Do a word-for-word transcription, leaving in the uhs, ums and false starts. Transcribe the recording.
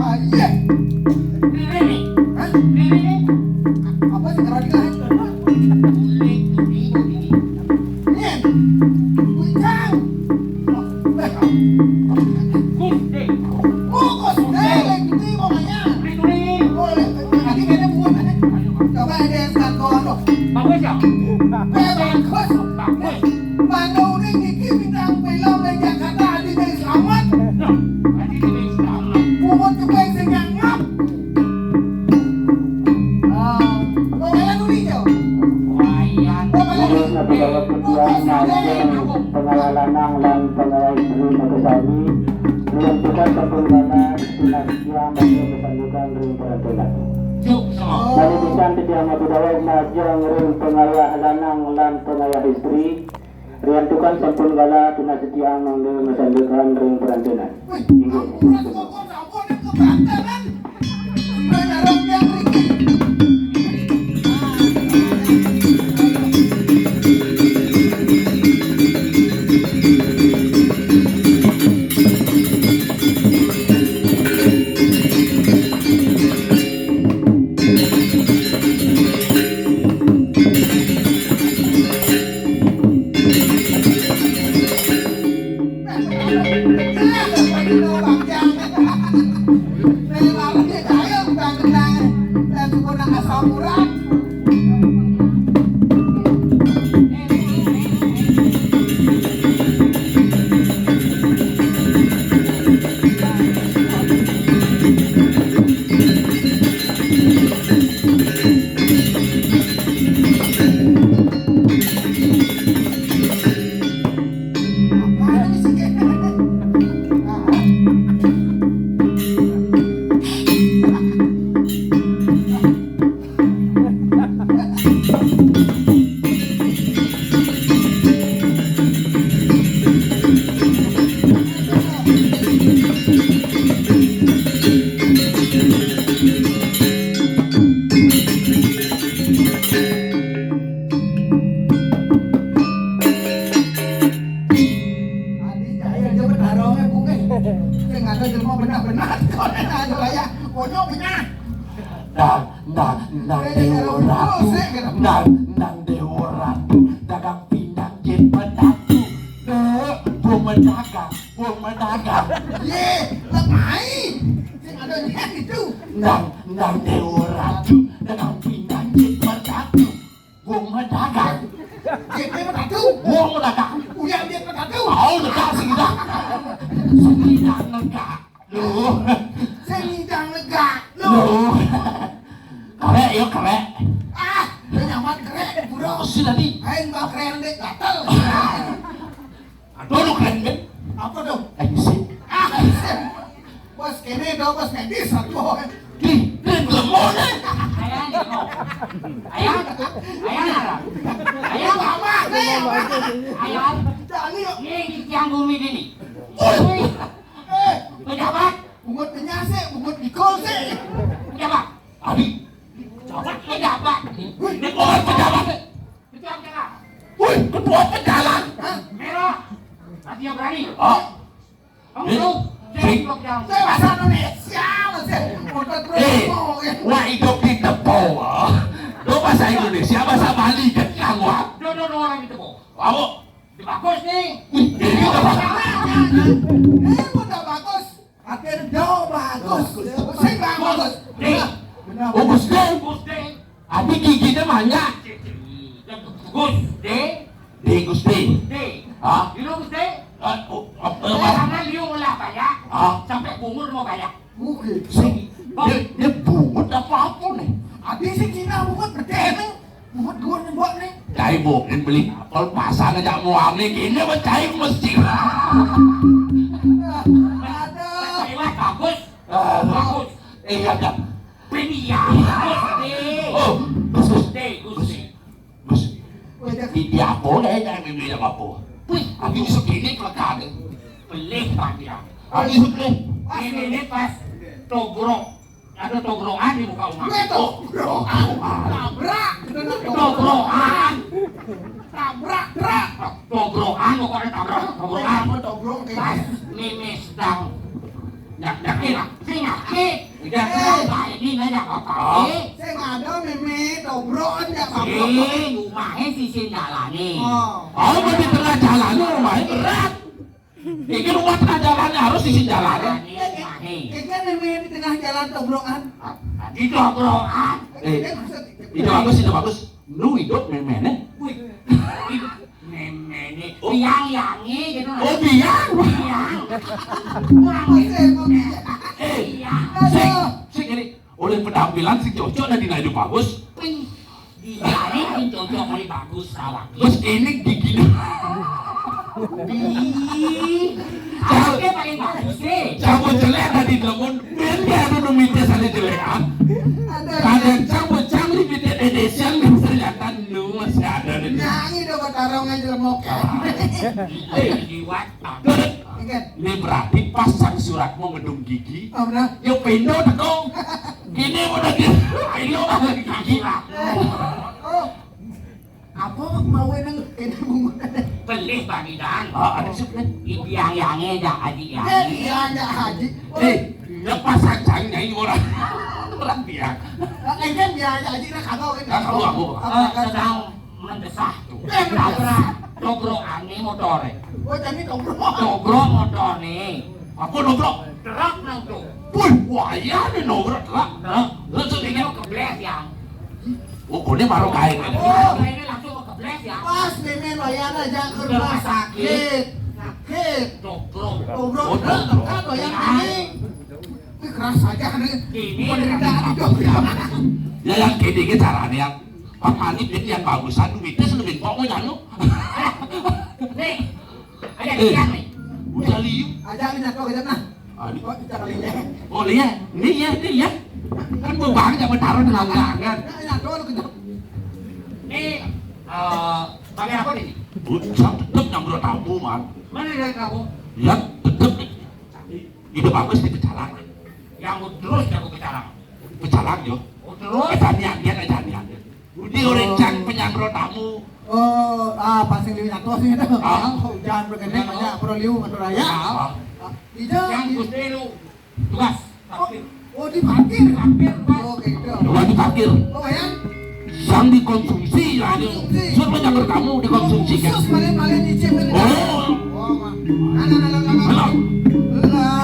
Ah, iya. Hah? Apa sih kalau dikasih? Iya. Kucang. Kukus. Kukus. Lele, gitu, pokoknya. Boleh. Tadi kayaknya buat. Coba ada yang satu. Bagus ya? Eh, bagus. Bagus. Mana udah Kiki bintang film dari Jakarta, Adi dari Selamat. Nah, Adi dari Selamat. Bungut juga yang sing ngap. Ah, lo kalian udah hijau. Wayan. Lo kalian Ini adalah ketua Majeng Pengawal Lanang lan Pengawal Istri Makasari. Dengan kita terpenggalan tunas yang menjadi kesandukan ring perantunan. Cuk, semua. Dari pisan titiang matur dawuh majeng ring pengawal lanang lan pengawal istri. Riantukan sampun gala tunas titiang mangda masandekan ring perantunan. Inggih. Adi jahil aja betarongnya bunga. Sing ada jelema benar-benar. Kau ada aja kayak konyol punya. Ndang, ndang, ndang, Dewa Ratu. Ndang, ndang, Dewa Ratu. Dagang pindang jit petatu. Dek, gua medagang, gua medagang. Ye, lemai. Sing ada niat itu. Ndang, ndang, Dewa Ratu. Dagang pindang jit petatu. Gua medagang. Jit petatu. Gua medagang. Udah jit petatu. Oh, udah kasih kita. Sendiri negak. Loh. Sing nyidang lega. Loh. Loh. Kerek ya, kerek. Ah, lu nyaman kerek, bro. Si tadi. Aing bak kerek dek gatel. Aduh, lu keren kan? Apa tuh? Ayo sih. Ah, bos kene dong, bos medis aku. Di, di lemon. Ayang, ayang, ayang, ayang, apa? Ayang, jangan yuk. Ini yang bumi ini. Woi. Eh, pejabat, bungut penyase, bungut dikol sih. Pejabat. Adi. Pejabat, pejabat. Wih, ini orang pejabat. Ketua pejabat. Wih, ketua pejabat. Hah? Merah. Hati yang berani. Oh. Kamu tahu? Saya ketua pejabat. Saya bahasa Indonesia, Mas. Bukan Eh, promo, ya. Wah, hidup di Depo. Lo bahasa Indonesia, bahasa Bali, kan kamu. Do, do, do, orang di Depo. Kamu. Udah bagus nih. Wih, ini udah bagus. Eh, udah bagus. Akhirnya jauh bagus. Sing bagus. Ding. Benar. Oh, Gus Ding. Gus Ding. Abi giginya banyak. Gus Ding. Di Gus Ding. Ding. Hah? You know Gus Ding? Eh, oh, apa, apa? Karena liu ulah banyak. Hah? Sampai bungut mau banyak. Oke. Sing, dia, dia bungut apa apa nih? Abi sing Cina bungut gede nih. Buat gua nih, buat nih. Cai mungkin beli apel pasang aja mau ame gini apa cai mesti. Aduh. Cai bagus. Aduh. Bagus. Iya, dah. Ini ya. Gusti. Oh, Gusti. Gusti. Gusti. Wajah. Di, di apa deh yang bilang apa? Wih, aku segini pelekan. Pelih, Pak, ya. Aku segini. Ini, ini pas togrok. Ada togrongan di muka rumah. Gue togrongan. Tabrak. Togrongan. Tabrak, brak. Togrongan pokoknya tabrak, togrongan. Apa togrong kayak Pas gitu? Mimi sedang Nyak, nyak, nyak. Sing nyak. Udah. Eh, baik ini nggak ada apa-apa. Oh. Sing ada mémé dobrokan ya, Pak. Eh, rumahnya sisi jalané. Oh. Oh, mau di tengah jalan rumahnya berat. Ini rumah tengah jalannya harus sisi jalannya. Ini mémé di tengah jalan dobrokan. Di dobrokan. Eh, itu bagus, itu bagus. Lu hidup méméné. Wih, hidup méméné. Oh. Biang yangé gitu. Oh, biang. Biang. Kurang itu. Eh, biang. Sing, sing ini. Oleh penampilan sing cocok dan dina hidup bagus. Wih, dia ini sing cocok, oleh bagus, salah. Terus ini gigi. Di. Oke, paling bagus sih. Cabut jelek tadi, namun bén ya ada nu mité sané jelékan. Kadang cabut cang di mité dédésian, ternyata nu masih ada di. Nyanyi dong, tarong aja lemok. Eh, liwat. Ini berarti pas sang surat mau ngedung gigi. Oh, benar. Yo pindo tekong. Gini udah di, ayo gigi lah. Oh. Apa mau nang ini bunga? Pelih bagi dan. Oh, ada sih. Biang yangé aja, aji yangé. Iya, iya, aji. Eh, ya pas sang nyai orang. Orang biang. Engken biang aja, aji nak kagak, kan? Nah, kalau aku. Apa, eh, kan? Sedang mendesah tuh. Eh, mendesah. Tabrak, dobrokané motoré. Oh, jadi dobrok. Dobrok motoré. Apa dobrok? Truk nang tuh. Wih, wayahné dobrok truk. Truk. Terus ini keblés ya. Oh, koné baru kain. Oh, ini langsung keblés ya. Pas mémé wayahné aja ke rumah sakit. Sakit. Dobrok. Dobrok. Oh, dobrok. Kan wayah ini. Ini keras aja nih. Ini penderitaan hidup ya. Ya, yang gini, gini caranya. Pak Malik ini yang bagusan, duitnya lebih kok mau nyanu. Nih, ada eh, tiang nih. Udah liu. Aja ini nyatu aja nah. Aduh. Kok kita kali ya? Oh, lihat. Ini ya, ini ya. Kan gua bang jangan taruh di langgangan. Nah, nyatu lu kejap. Nih, eh, pakai apa nih? Bukan tetep nyambrot tamu, man. Mana dari kamu? Ya, tetep nih. Ide bagus di pecalang. Yang terus jago pecalang. Pecalang, yo. Oh, terus? Aja niat, niat, aja niat. Budi orang cang penyambrot tamu. Oh, ah, pasang liwat atas nih, tuh. Ah. Oh, hujan bergedé, banyak pro liu, ngatur raya. Ah. Ah, ide. Yang Gusti lu tugas. Oh, parkir. Oh, di parkir. Parkir, Pak. Oh, gitu. Coba di parkir. Oh, ya. Yang dikonsumsi, ya. Konsumsi. Suruh penyambrot tamu dikonsumsi, kan? Khusus paling-paling izin dari. Oh. Oh, Mak. Anak-anak, anak. Halo. Lah.